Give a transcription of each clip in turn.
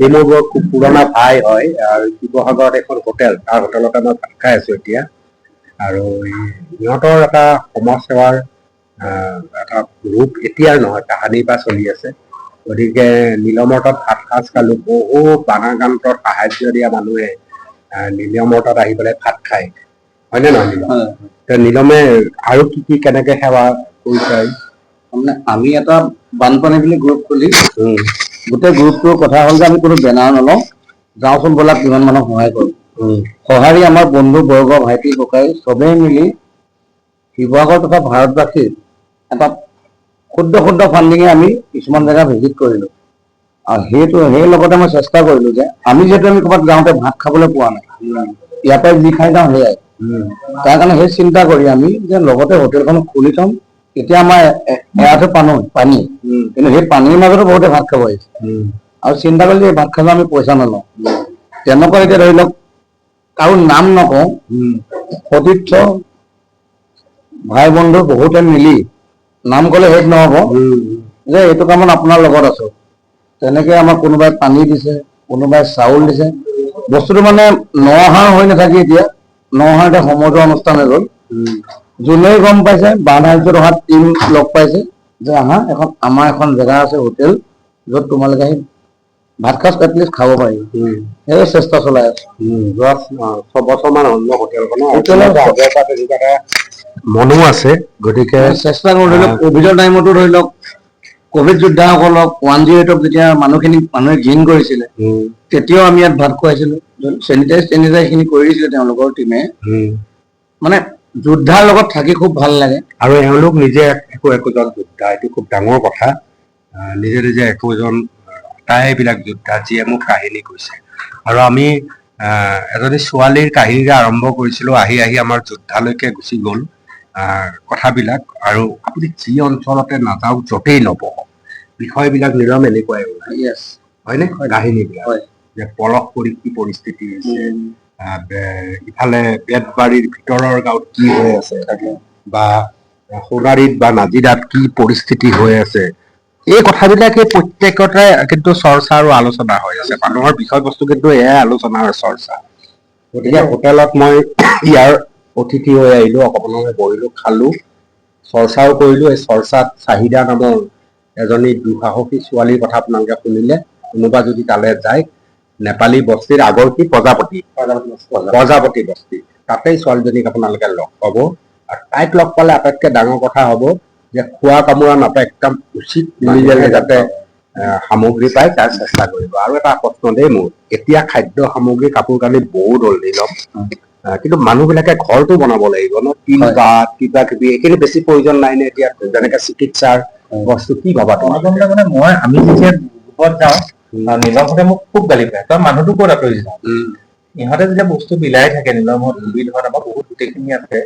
এই মোৰ বৰ খুব পুৰণা ভাই হয় আৰু শিৱসাগৰত এখন হোটেল, তাৰ হোটেলতে মই ভাত খাই আছো এতিয়া। আৰু এই সিহঁতৰ এটা সমাজ সেৱাৰ এটা ৰূপ এতিয়াৰ নহয়, তাহানিৰ পৰা চলি আছে। গতিকে নীলমৰ তাত ভাত সাজ খালো। বহুত বানাক্ৰান্তত সাহাৰ্য দিয়া মানুহে নীলমৰ তাত আহি পেলাই ভাত খায়, হয়নে নহয় নীলম? হয়। এতিয়া নীলমে আৰু কি কি কেনেকে সেৱা কৰিছে? মানে আমি এটা বানপানী বুলি গ্ৰুপ খুলি গোটেই গ্ৰুপটোৰ কথা হ'ল যে আমি কোনো বেনাৰ নলওঁ, যাওঁচোন ব'লা কিমান মানুহক সহায় কৰোঁ। সঁহাৰি আমাৰ বন্ধু বৰ্গ, ভাইটি ককাই চবেই মিলি শিৱসাগৰ তথা ভাৰতবাসীৰ এটা ক্ষুদ্ৰ ক্ষুদ্ৰ ফাণ্ডিঙে আমি কিছুমান জেগা ভিজিট কৰিলোঁ। আৰু সেই লগতে মই চেষ্টা কৰিলোঁ যে আমি যিহেতু আমি ক'ৰবাত যাওঁতে ভাত খাবলৈ পোৱা নাই, ইয়াৰ পৰাই যি খাই যাওঁ সেয়াই। তাৰ কাৰণে সেই চিন্তা কৰি আমি যে লগতে হোটেলখন খুলি থ'ম। এতিয়া আমাৰ এয়াতে পানী, কিন্তু সেই পানীৰ মাজতো বহুতে ভাত খাব আহিছে। আৰু চিন্তা কৰিলে এই ভাত খাব আমি পইচা নলওঁ। তেনেকুৱা এতিয়া ধৰি লওক, কাৰো নাম নকওঁ, সতীৰ্থ ভাই বন্ধু বহুতে মিলি, নাম ক'লে শেষ নহ'ব, যে এইটো কামত আপোনাৰ লগত আছো। তেনেকে আমাক কোনোবাই পানী দিছে, কোনোবাই চাউল দিছে। বস্তুটো মানে নঅহা হৈ নাথাকি এতিয়া নঅহা এটা সমজুৱা অনুষ্ঠান হৈ গ'ল। যোনেই গম পাইছে, বান সাহাৰ্যত অহা টিম লগ পাইছে যে আহা, এখন আমাৰ এখন জেগা আছে হোটেল, য'ত তোমালোকে আহি ভাত সাজ এটলিষ্ট খাব পাৰিবা। সেই চেষ্টা চলাই আছো। যোৱা 6 বছৰমান হ'ল ন হোটেলখনৰ? হোটেলৰ আগৰ পৰা তেনেকুৱা এটা মনো আছে, গতিকে চেষ্টা কৰোঁ। ধৰি লওক কভিডৰ টাইমতো, ধৰি লওক কভিড যোদ্ধাসকলক, 108ক যেতিয়া মানুহখিনি মানুহে ঘিণ কৰিছিলে, তেতিয়াও আমি ইয়াত ভাত খুৱাইছিলো। চেনিটাইজ চেনিটাইজ খিনি কৰি দিছিলে তেওঁলোকৰ টিমে। মানে যোদ্ধাৰ লগত থাকি খুব ভাল লাগে। আৰু এওঁলোক নিজে একো একোজন যোদ্ধা, এইটো খুব ডাঙৰ কথা। নিজে নিজে একোজন আটাইবিলাক যোদ্ধা, যিয়ে মোক কাহিনী কৈছে। আৰু আমি এজনী ছোৱালীৰ কাহিনীৰে আৰম্ভ কৰিছিলো, আহি আহি আমাৰ যোদ্ধালৈকে গুচি গ'ল কথাবিলাক। আৰু আপুনি যি অঞ্চলতে নাযাওক, য'তেই নবহক, বিষয়বিলাক নিৰম এনেকুৱাই ওলায়। হয়নে কাহিনীবিলাক? হয়। যে পলস কৰি কি পৰিস্থিতি হৈছে, ইফালে বেতবাৰীৰ ভিতৰৰ গাঁৱত কি হৈ আছে, বা সোণাৰীত বা নাজিৰাত কি পৰিস্থিতি হৈ আছে, এই কথাবিলাকে প্ৰত্যেকতে কিন্তু চৰ্চা আৰু আলোচনা হৈ আছে। মানুহৰ বিষয়বস্তু কিন্তু এয়াই, আলোচনা আৰু চৰ্চা। গতিকে হোটেলত মই ইয়াৰ অতিথি হৈ আহিলো, অকণমান সময় বহিলো, খালো, চৰ্চাও কৰিলো। এই চৰ্চাত চাহিদা নামৰ এজনী দুঃসাহসী ছোৱালীৰ কথা আপোনালোকে শুনিলে। কোনোবা যদি তালৈ যায়, নেপালী বস্তিৰ আগৰ কি প্ৰজাপতি প্ৰজাপতি বস্তি, তাতেই ছোৱালীজনীক আপোনালোকে লগ পাব। আৰু তাইক লগ পালে আটাইতকৈ ডাঙৰ কথা হ'ব যে খোৱা কামোৰা নাপায়, একদম উচিত মূল্যৰে যাতে সামগ্ৰী পায় তাৰ চেষ্টা কৰিব। আৰু এটা প্ৰশ্ন দেই মোৰ, এতিয়া খাদ্য সামগ্ৰী, কাপোৰ কানি বহুত হ'ল নীলম, কিন্তু মানুহবিলাকে ঘৰটো বনাব লাগিব ন, টিন পাত কিবা কিবি এইখিনি বেছি প্ৰয়োজন নাই নে এতিয়া? যেনেকে চিকিৎসাৰ বস্তু, কি ভাবা তোমালোকে? অনুপম দা, মানে আমি যেতিয়া গ্ৰুপত যাওঁ, নীলমহঁতে মোক খুব গালি পাৰে, তই মানুহটো ক'ত আঁতৰি যাওঁ। ইহঁতে যেতিয়া বস্তু বিলাই থাকে, নীলমহঁত, গোবিন্দহঁত, আমাৰ বহুত গোটেইখিনি আছে,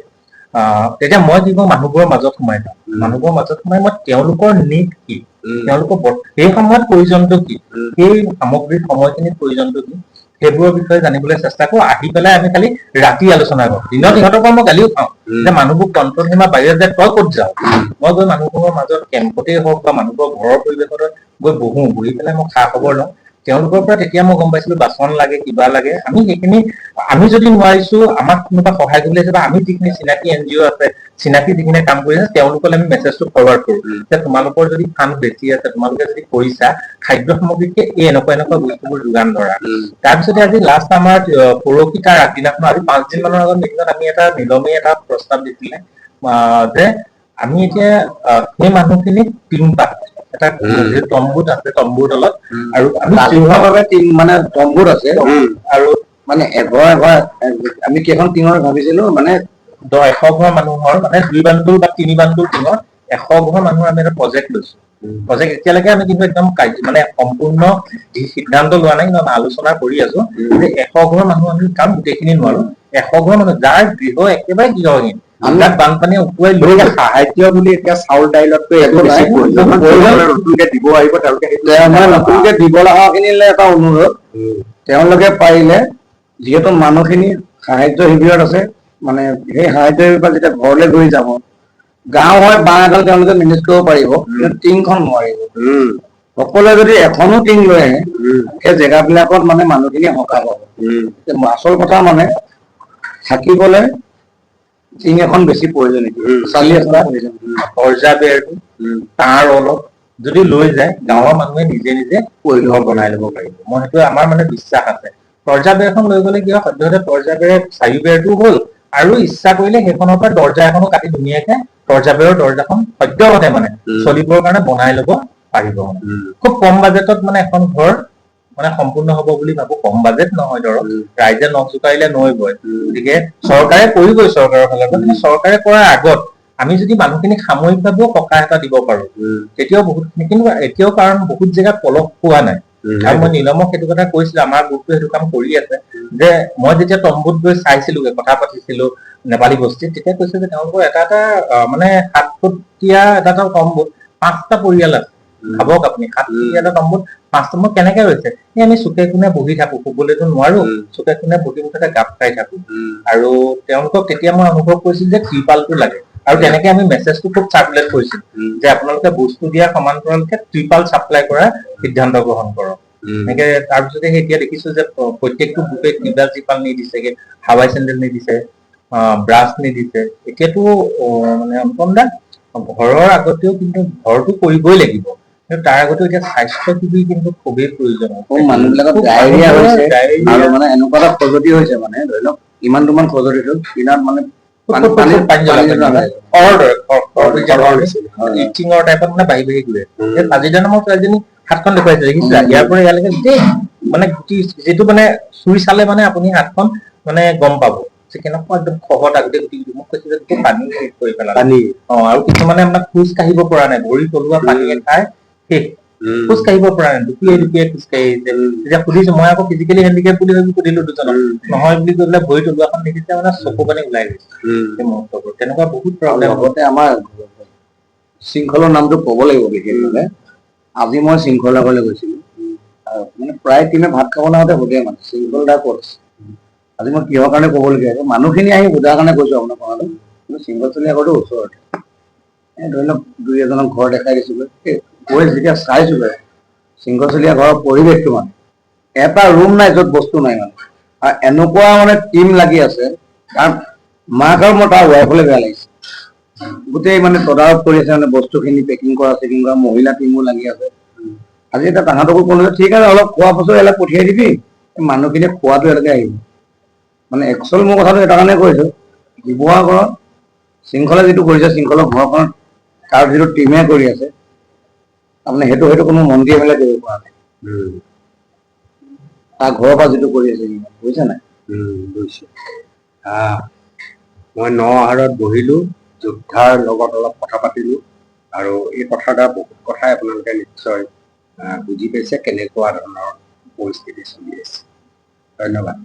তেতিয়া মই কি কৰো, মানুহবোৰৰ মাজত সোমাই যাওঁ। মানুহবোৰৰ মাজত সোমাই মই তেওঁলোকৰ নিড কি, তেওঁলোকৰ সেই সময়ত প্ৰয়োজনটো কি, সেই সামগ্ৰিক সময়খিনিত প্ৰয়োজনটো কি, সেইবোৰৰ বিষয়ে জানিবলৈ চেষ্টা কৰো। আহি পেলাই আমি খালি ৰাতি আলোচনা কৰো। দিনত ইহঁতৰ পৰা মই গালিও খাওঁ যে মানুহবোৰ কণ্ট্ৰল সীমা বাহিৰত যায়, তই ক'ত যাওঁ। মই গৈ মানুহবোৰৰ মাজত কেম্পতেই হওক বা মানুহবোৰৰ ঘৰৰ পৰিৱেশত গৈ বহো, বহি পেলাই মই খা খবৰ লওঁ তেওঁলোকৰ পৰা। তেতিয়া মই গম পাইছিলো বাচন লাগে, কিবা লাগে। আমি সেইখিনি আমি যদি নোৱাৰিছো, আমাক কোনোবা সহায় কৰিবলৈ আছে বা আমি যিখিনি চিনাকি এনজিঅ' আছে, চিনাকি যিখিনি কাম কৰি আছে, তেওঁলোকলৈ আমি মেছেজটো ফৰৱাৰ্ড কৰো যে তোমালোকৰ যদি ফাণ্ড বেছি আছে, তোমালোকে যদি কৰিছা, খাদ্য সামগ্ৰীতকে এই এনেকুৱা এনেকুৱা বস্তুবোৰ যোগান ধৰা। তাৰপিছতে আজি লাষ্ট আমাৰ পৰহি, তাৰ আগদিনাখন, আজি 5 দিন মানৰ আগত মিটিঙত আমি এটা নিলমে এটা প্ৰস্তাৱ দিছিলে যে আমি এতিয়া সেই মানুহখিনিক টিংপাত এটা যিটো তম্বুত আছে, তম্বুৰ তলত আৰু আমি ৰাজহুৱাভাৱে টিং মানে তম্বুত আছে। আৰু মানে এঘৰ এঘৰ আমি কেইখন টিঙৰ ভাবিছিলো মানে 100 ঘৰ মানুহৰ, মানে 2 বান্দুল বা 3 বান্দুল টিঙৰ 100 ঘৰ মানুহৰ আমি এটা প্ৰজেক্ট লৈছো। প্ৰজেক্ট এতিয়ালৈকে আমি কিন্তু একদম মানে সম্পূৰ্ণ সিদ্ধান্ত লোৱা নাই, কিন্তু আমি আলোচনা কৰি আছো যে 100 ঘৰ মানুহ আমি, কাৰণ গোটেইখিনি নোৱাৰো, 100 ঘৰ মানুহ যাৰ গৃহ একেবাৰে গৃহহীন, যাক বানপানীয়ে উটুৱাই লৈ গতিকে সাহায্য বুলি এতিয়া চাউল দাইলতকৈ একো একো বেছি নাই। প্ৰয়োজন। প্ৰয়োজন। নতুনকে দিব আহিব তেওঁলোকে সেইটো মানে নতুনকে দিব লগাখিনিলে এটা অনুৰোধ, তেওঁলোকে পাৰিলে যিহেতু মানুহখিনি সাহায্য শিবিৰত আছে, মানে সেই সাহায্য শিবিৰৰ পৰা যেতিয়া ঘৰলৈ ঘূৰি যাব, গাঁও হয় বাঁহ এডাল তেওঁলোকে মেনেজ কৰিব পাৰিব, কিন্তু টিংখন নোৱাৰিব। সকলোৱে যদি এখনো টিং লৈ আহে, সেই জেগাবিলাকত মানে মানুহখিনিয়ে সকাহ পাব। এতিয়া আচল কথা মানে থাকিবলৈ টিং এখন বেছি প্ৰয়োজন, এতিয়া চালি এখন প্ৰয়োজন। তৰ্জা বেৰটো, তাঁৰ অলপ যদি লৈ যায়, গাঁৱৰ মানুহে নিজে নিজে ঘৰ বনাই ল'ব পাৰিব। মই সেইটো আমাৰ মানে বিশ্বাস আছে। তৰ্জা বেৰখন লৈ গ'লে কি হয়, সদ্যহতে তৰ্জা বেৰে চাৰিও বেৰটো হ'ল আৰু ইচ্ছা কৰিলে সেইখনৰ পৰা দৰ্জা এখনো কাটি ধুনীয়াকে তৰ্জা বেৰৰ দৰ্জাখন সদ্যহতে মানে চলিবৰ কাৰণে বনাই ল'ব পাৰিব। মানে খুব কম বাজেটত মানে এখন ঘৰ মানে সম্পূৰ্ণ হ'ব বুলি ভাবো। কম বাজেট নহয়, ধৰক ৰাইজে নখ জোকাৰিলে নৈ বয়। গতিকে চৰকাৰে কৰিবই চৰকাৰৰ ফালৰ পৰা, কিন্তু চৰকাৰে কৰাৰ আগত আমি যদি মানুহখিনিক সাময়িকভাৱেও সকাহ এটা দিব পাৰো, তেতিয়াও বহুতখিনি। কিন্তু এতিয়াও কাৰণ বহুত জেগাত পলস পোৱা নাই। আৰু মই নীলমক সেইটো কথা কৈছিলো, আমাৰ গ্ৰুপটো সেইটো কাম কৰি আছে যে মই যেতিয়া তম্বুত গৈ চাইছিলোগে, কথা পাতিছিলো নেপালী বস্তিত, তেতিয়া কৈছে যে তেওঁলোকৰ এটা এটা মানে 7 ফুটীয়া এটা এটা তম্বুত 5টা পৰিয়াল আছে। ভাবক আপুনি, 7 ফুটীয়া এটা তম্বুত 5টা। মই কেনেকে হৈছে, এই আমি চুকে কোণে বহি থাকো, শুবলৈতো নোৱাৰো, চুকে কোণে বহি মুঠতে গাপ খাই থাকো। আৰু তেওঁলোকক তেতিয়া মই অনুভৱ কৰিছিল যে ত্ৰিপালটো লাগে। আৰু তেনেকে আমি মেছেজটো খুব চাৰ্কুলেট কৰিছিলো যে আপোনালোকে বস্তু দিয়াৰ সমান্তৰালকে ত্ৰিপাল চাপ্লাই কৰাৰ সিদ্ধান্ত গ্ৰহণ কৰক। এনেকে তাৰপিছতে সেই এতিয়া দেখিছো যে প্ৰত্যেকটো গ্ৰুপে ত্ৰিপাল ত্ৰিপাল নিদিছেগে, হাৱাই চেণ্ডেল নিদিছে, ব্ৰাছ নিদিছে। এতিয়াতো মানে অনুপম দা, ঘৰৰ আগতেও কিন্তু ঘৰটো কৰিবই লাগিব, কিন্তু তাৰ আগতেও এতিয়া স্বাস্থ্য শিবিৰ কিন্তু খুবেই প্ৰয়োজন হৈছে। খুব মানুহবিলাকৰ খুব ডায়েৰিয়া মানুহবোৰৰ হৈছে ডায়েৰিয়া। আৰু মানে এনেকুৱা এটা খজুৱতি হৈছে, মানে ধৰি লওক ইমান দুমান খজুৱতিটো দিনত মানে খুব পানী খুব পানী খুব পানী জ্বলা পানী জ্বলা পানী। হয়। খৰৰ দৰে, খৰ বুলি যে খৰৰ কয়, নিচিনা। হয়। ইচিঙৰ টাইপত মানে বাঢ়ি বাঢ়ি গৈ আছে। এই সাজিদা নামৰ ছোৱালীজনী হাতখন দেখুৱাইছে, দেখিছিলা? ইয়াৰ পৰা ইয়ালৈকে গোটেই মানে গুটি, যিটো মানে চুই চালে মানে আপুনি হাতখন মানে গম পাব যে কেনেকুৱা একদম খহটা গোটেই গুটি গুটি। মোক কৈছে যে গোটেই পানী শেষ কৰি পেলালে। পানী। আৰু কিছুমানে আপোনাক খোজ কাঢ়িব পৰা নাই, ভৰি তলুৱা পানীয়ে খাই শেষ, খোজ কাঢ়িব পৰা নাই, দুপিয়াই দুপিয়াই খোজ কাঢ়ি আহিছে। তেতিয়া সুধিছো মই আকৌ ফিজিকেলি হেণ্ডিকেপ বুলি ভাবি সুধিলো দুজনক, নহয় বুলি কৈ পেলাই ভৰি তলুৱাখন দেখিছে, মানে চকু পানী ওলাই গৈছে সেই মুহূৰ্তবোৰ। তেনেকুৱা বহুত আৰু প্ৰব্লেম। লগতে আমাৰ শৃংখলৰ নামটো ক'ব লাগিব বিশেষভাৱে। আজি মই শৃংখলৰ ঘৰলৈ গৈছিলো আৰু মানে প্ৰায় টিমে ভাত খাবলৈ আহোঁতে সোধে মানে শৃংখল দা ক'ত আছে। আজি মই কিহৰ কাৰণে ক'বলগীয়া হৈছে, মানুহখিনি আহি সোধাৰ কাৰণে কৈছো আপোনাক কথাটো। কিন্তু শৃংখল চলিহা ঘৰটো ওচৰতে, এই ধৰি লওক দুই এজনক ঘৰ দেখাই দিছোগৈ। এই গৈ যেতিয়া চাইছোগৈ শৃংখল চলিহা ঘৰৰ পৰিৱেশটো, মানে এটা ৰুম নাই য'ত বস্তু নাই। মানে আৰু এনেকুৱা মানে টিম লাগি আছে, কাৰণ মাক আৰু মই তাৰ ৱাইফলৈ বেয়া লাগিছে। গোটেই মানে তদাৰক কৰি আছে, মানে বস্তুখিনি পেকিং কৰা চেকিং কৰা মহিলা টিমো লাগি আছে। আজি এতিয়া তাহাঁতকো ক'লো যে ঠিক আছে, অলপ খোৱা পাছত এইবিলাক পঠিয়াই দিবি, এই মানুহখিনিয়ে খোৱাটো ইয়ালৈকে আহিব। মানে একচুৱেল মোৰ কথাটো এটা কাৰণে কৈছো, শিৱসাগৰত শৃংখলা যিটো কৰিছে, শৃংখলৰ ঘৰখনত তাৰ যিটো টিমে কৰি আছে, আপুনি সেইটো হয়তো কোনো মন্ত্ৰী এম এল এ কৰিব পৰা নাই, তাৰ ঘৰৰ পৰা যিটো কৰি আছে সি, বুজিছা নাই? বুজিছো। মই ন আহাৰত বহিলো, যোদ্ধাৰ লগত অলপ কথা পাতিলো আৰু এই কথাৰ দ্বাৰা বহুত কথাই আপোনালোকে নিশ্চয় বুজি পাইছে কেনেকুৱা ধৰণৰ পৰিস্থিতি চলি আছে। ধন্যবাদ।